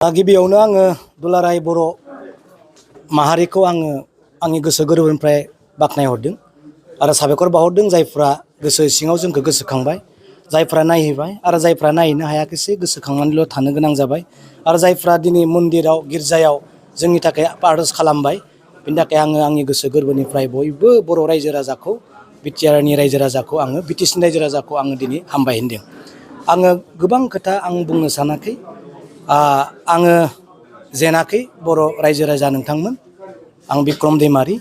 गिबियावनो आङो दुलाराय बर' माहारिखौ आङो आंनि गोसो गोरबोनिफ्राय बाख्नायहरदों आरो साबायखर बावहरदों जायफ्रा गोसो सिङाव जोंखौ गोसोखांबाय, जायफ्रा नायहैबाय आरो जायफ्रा नायहैनो हायाखैसै गोसोखांनानैल' थानो गोनां जाबाय आरो जायफ्रा दिनै मन्दिराव गिर्जायाव जोंनि थाखाय आर'ज खालामबाय बेनि थाखाय आङो आंनि गोसो गोरबोनिफ्राय बयबो बर' रायजो राजाखौ बिटिआरनि रायजो राजाखौ आङो बिटिसिनि रायजो राजाखौ आङो दिनै हामबाय होनदों। आङो गोबां खोथा आं बुंनो सानाखै, आङो जेनाखै बर' रायजो राजा नोंथांमोन, आं बिक्रम दैमारि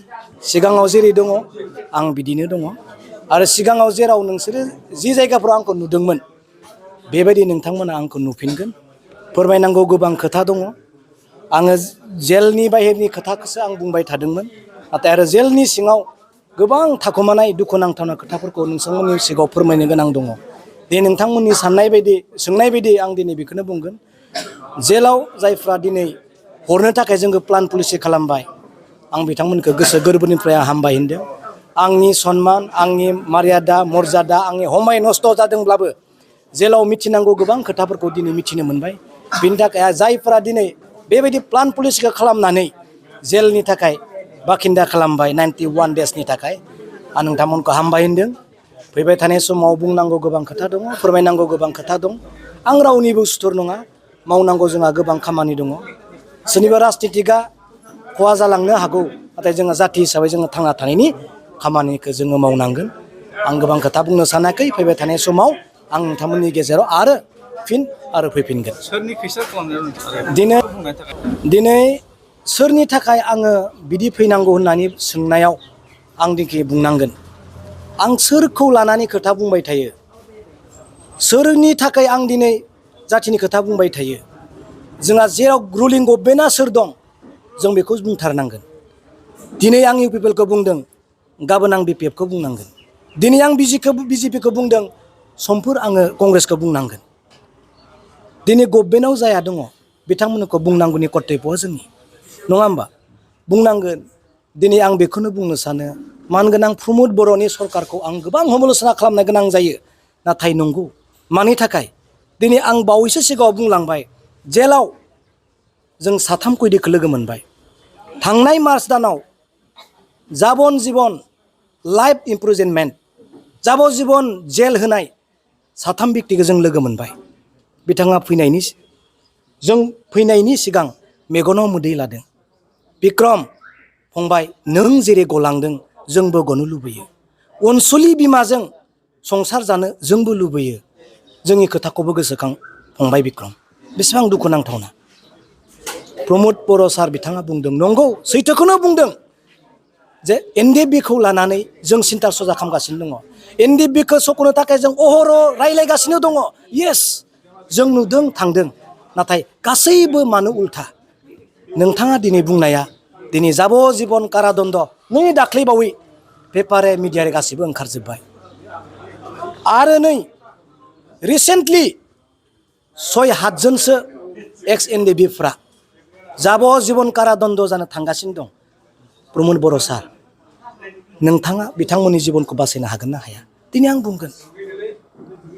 सिगाङाव जेरै दङ आं बिदिनो दङ आरो सिगाङाव जेराव नोंसोरो जि जायगाफ्राव आंखौ नुदोंमोन बेबायदि नोंथांमोना आंखौ नुफिनगोन। फोरमायनांगौ गोबां खोथा दङ। आङो जेलनि बाहेरनि खोथाखौसो आं बुंबाय थादोंमोन, नाथाय आरो जेलनि सिङाव गोबां थाखोमानाय दुखुनांथावना खोथाफोरखौ नोंथांमोननि सिगाङाव फोरमायनो गोनां दङ। दे नोंथांमोननि साननाय बायदि सोंनाय बायदि आं दिनै बेखौनो बुंगोन। जेलाव जायफ्रा दिनै हरनो थाखाय जोंखौ प्लान पलिसि खालामबाय आं बिथांमोनखौ गोसो गोरबोनिफ्राय हामबाय होनदों। आंनि सनमान, आंनि मार्यादा मर्यादा, आंनि हमाय नस्थ' जादोंब्लाबो जेलाव मिथिनांगौ गोबां खोथाफोरखौ दिनै मिथिनो मोनबाय। बिनि थाखाय जायफ्रा दिनै बेबायदि प्लान पलिसिखौ खालामनानै जेलनि थाखाय बाखिन्दा खालामबाय 91 डेजनि थाखाय, आं नोंथांमोनखौ हामबाय होनदों। फैबाय थानाय समाव बुंनांगौ गोबां खोथा दङ, फोरमायनांगौ गोबां खोथा दं। आं रावनिबो सुथुर नङा, मावनांगौ जोंहा गोबां खामानि दङ। सोरनिबा राजनितिकआ खहा जालांनो हागौ, नाथाय जोङो जाथि हिसाबै जोङो थांना थानायनि खामानिखौ जोङो मावनांगोन। आं गोबां खोथा बुंनो सानाखै, फैबाय थानाय समाव आं नोंथांमोननि गेजेराव आरो फिन आरो फैफिनगोन। सोरनि खैसार खालामनायाव दिनै सोरनि थाखाय आङो बिदि फैनांगौ होननानै सोंनायाव आं दिनै बुंनांगोन, आं सोरखौ लानानै खोथा बुंबाय थायो, सोरनि थाखाय आं दिनै जाथिनि खोथा बुंबाय थायो। जोंहा जेराव रुलिं गभर्नमेन्टआ सोर दं जों बेखौ बुंथारनांगोन। दिनै आं इउ पि पि एलखौ बुंदों, गाबोन आं बि पि एफखौ बुंनांगोन। दिनै आं बिजेपिखौ बुंदों, समफोर आङो कंग्रेसखौ बुंनांगोन। दिनै गभर्नमेन्टआव जाया दङ बिथांमोनखौ बुंनांगौनि कर्तब्यआ जोंनि, नङा होमबा? बुंनांगोन। दिनै आं बेखौनो बुंनो सानो, मानगोनां प्रमद बर'नि सरकारखौ आं गोबां समाल'सना खालामनो गोनां जायो, नाथाय नंगौ। मानि थाखाय? दिनै आं बावैसो सिगाङाव बुंलांबाय, जेलाव जों 3 खैदिखौ लोगो मोनबाय। थांनाय मार्च दानाव जाबन जिबन लाइफ इमप्रिजनमेन्ट, जाबन जिबन जेल होनाय 3 बेक्तिखौ जों लोगो मोनबाय। बिथाङा जों फैनायनि सिगां मेगनाव मोदै लादों। बिक्रम फंबाय, नों जेरै गलांदों जोंबो गनो लुबैयो। अनसुलि बिमाजों संसार जानो जोंबो लुबैयो। जोंनि खोथाखौबो गोसोखां फंबाय बिक्रम। बेसेबां दुखुनांथावना। प्रमद बर' सार बिथाङा बुंदों, नंगौ सैथोखौनो बुंदों, जे NDFBखौ लानानै जों सिन्था सजा खालामगासिनो दङ। NDFBखौ सख'नो थाखाय जों अहरह रायज्लायगासिनो दङ। येस, जों नुदों थांदों, नाथाय गासैबो मानो उल्था? नोंथाङा दिनै बुंनाया दिनै जाब'जिबन कारादन्द नै दाख्लैबावै पेपारे मिडियारे गासिबो ओंखारजोब्बाय। आरो नै रिसेन्टलि 6-7 जनसो एक्स NDFBफ्रा जाब'जिबन कारादन्द जानो थांगासिनो दं। प्रमद बर' सार, नोंथाङा बिथांमोननि जिबनखौ बासायनो हागोन ना हाया? दिनै आं बुंगोन।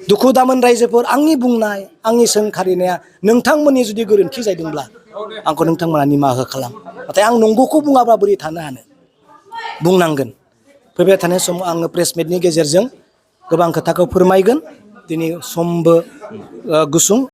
दुखु दामोन रायजोफोर, आंनि बुंनाय, आंनि सोंखारिनाया नोंथांमोननि जुदि गोरोन्थि जादोंब्ला आंखौ नोंथांमोना निमाहा खालाम। नाथाय आं नंगौखौ बुङाब्ला बोरै थानो हानो? बुंनांगोन। फैबाय थानाय समाव आङो प्रेस मिटनि गेजेरजों गोबां खोथाखौ फोरमायगोन। दिनै समबो गुसुं।